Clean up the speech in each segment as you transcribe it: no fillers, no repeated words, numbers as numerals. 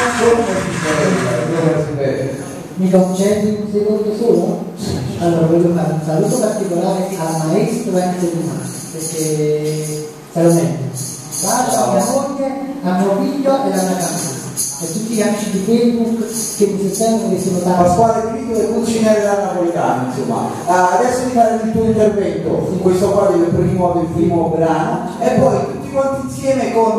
Come si bella, come si bella. Mi concedi un secondo solo? Allora voglio fare un saluto particolare al maestro Enzo Dumani, perché se lo merita. Un bacio a mia moglie, a mio figlio e alla mia campana. E tutti gli amici di Facebook che mi sostengono, che sono tanti. Pasquale Di Vito e Pulcinella Napoletano, insomma. Adesso di fare il tuo intervento, questo qua del primo brano, e poi tutti quanti insieme con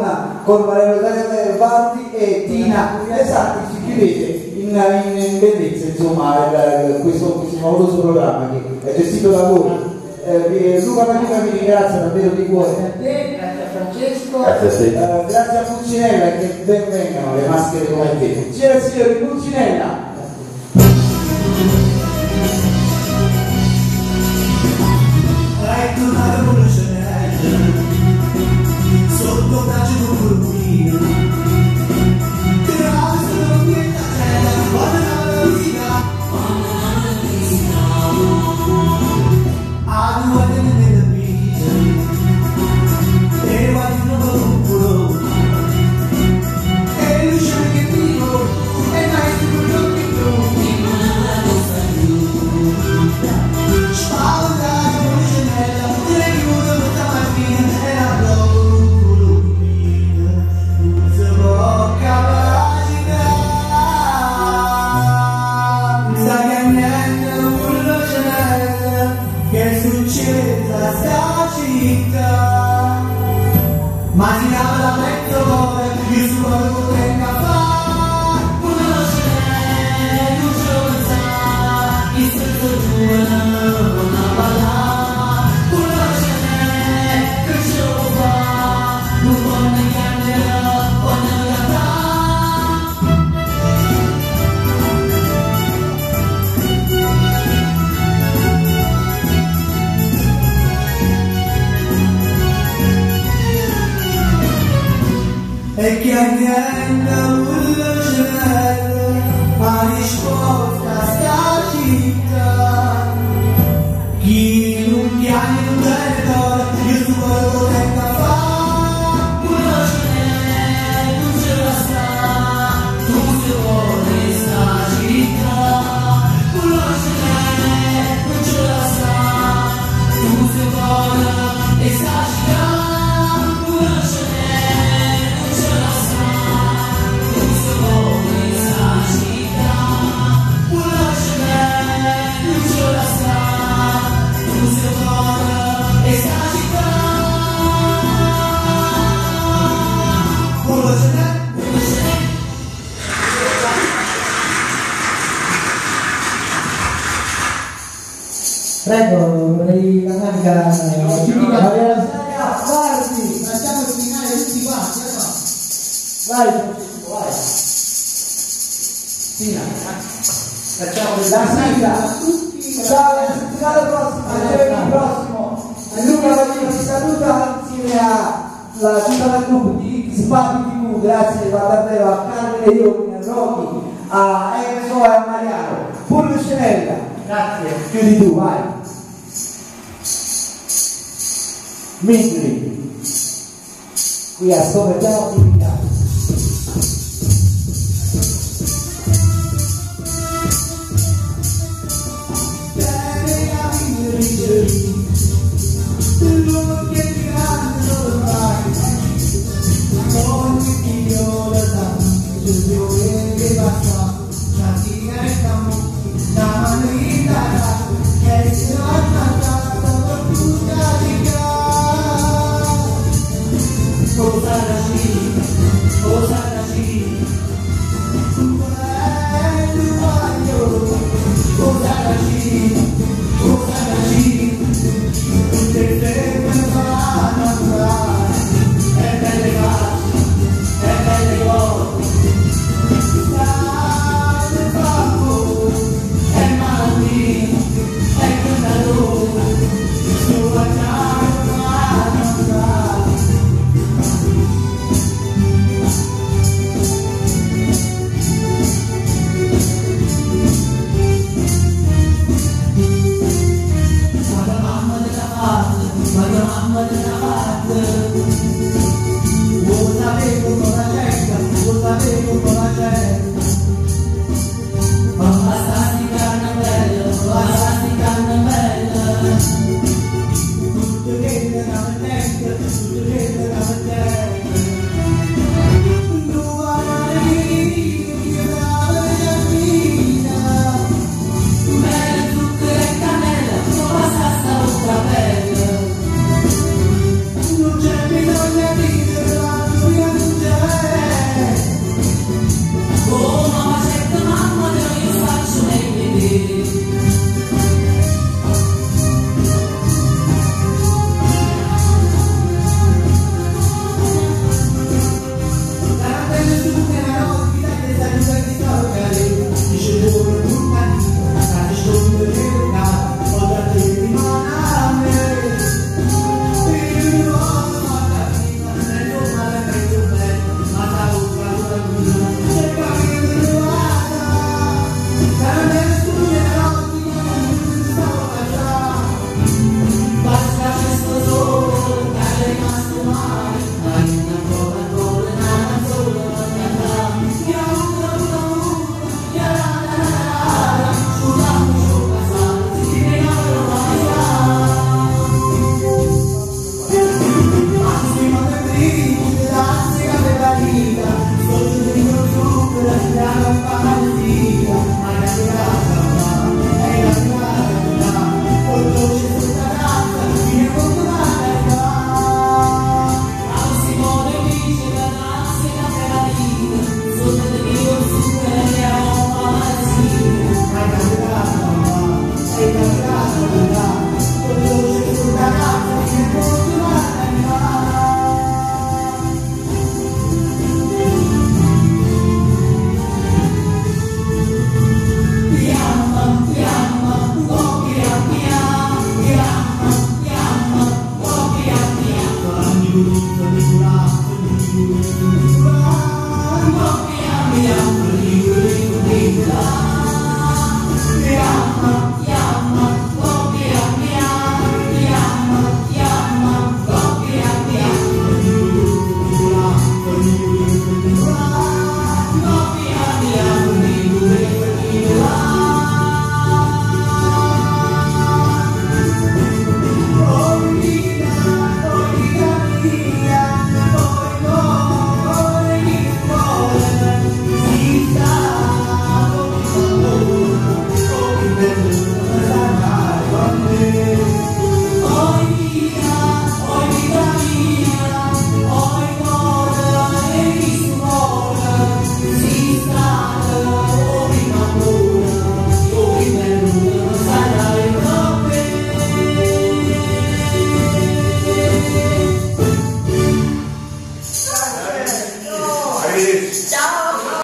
Maria Rosaria Bardi e Tina De Santi ci chiudete in bellezza, insomma, questo favoloso programma che è gestito da voi. Luca Pagliuca vi ringrazia davvero di cuore. Grazie a te, grazie a Francesco. Grazie a te. Grazie a Pulcinella, che ben vengano le maschere come te. Signore e signori, Pulcinella. È tornato Pulcinella sotto braccio con colombino tra solo niente c'era quando andava la visita a due nella vita e guardi un culo e luce che vivo e mai si può più. Spaventato Pulcinella, te ne chiudo questa mattina e la provo non si può capacità. Sa che niente Pulcinella, che succede a sta città. Ma si lava la mezzo cuore, io su quello che tengo a fare. Pulcinella, non ci pensare, chi senza due non ha parlare. Pulcinella, che ci vuoi fare? Non può né chiamare, o né cantare. E che niente Pulcinella ha risposto a sta città. Chi non piange non tiene cuore, io su quello che tengo a fare. Pulcinella non ce la sta, tu se vuoi sta città. Pulcinella non ce la sta, tu se vuoi sta città. Pulcinella non ce la sta, tu se vuoi sta città. Pulcinella non ce la sta, tu se vuoi sta città. Pulcinella, Pulcinella. Prego, vorrei la manica tipica. Maria Rosaria Bardi. Facciamo il finale tutti quanti, no? Vai Francesco, vai. Tina, facciamo La sigla. tutti. Ciao, alla settimana prossima, giovedì prossimo. Luca Pagliuca ci saluta insieme a tutta la group di X-Papi TV, grazie va davvero a Carmine Iovine, a Rocky, a Enzo e a Mariano. Pulcinella, Grazie. chiudi tu, vai. Mitri. Qui a Scopertiamo Attività.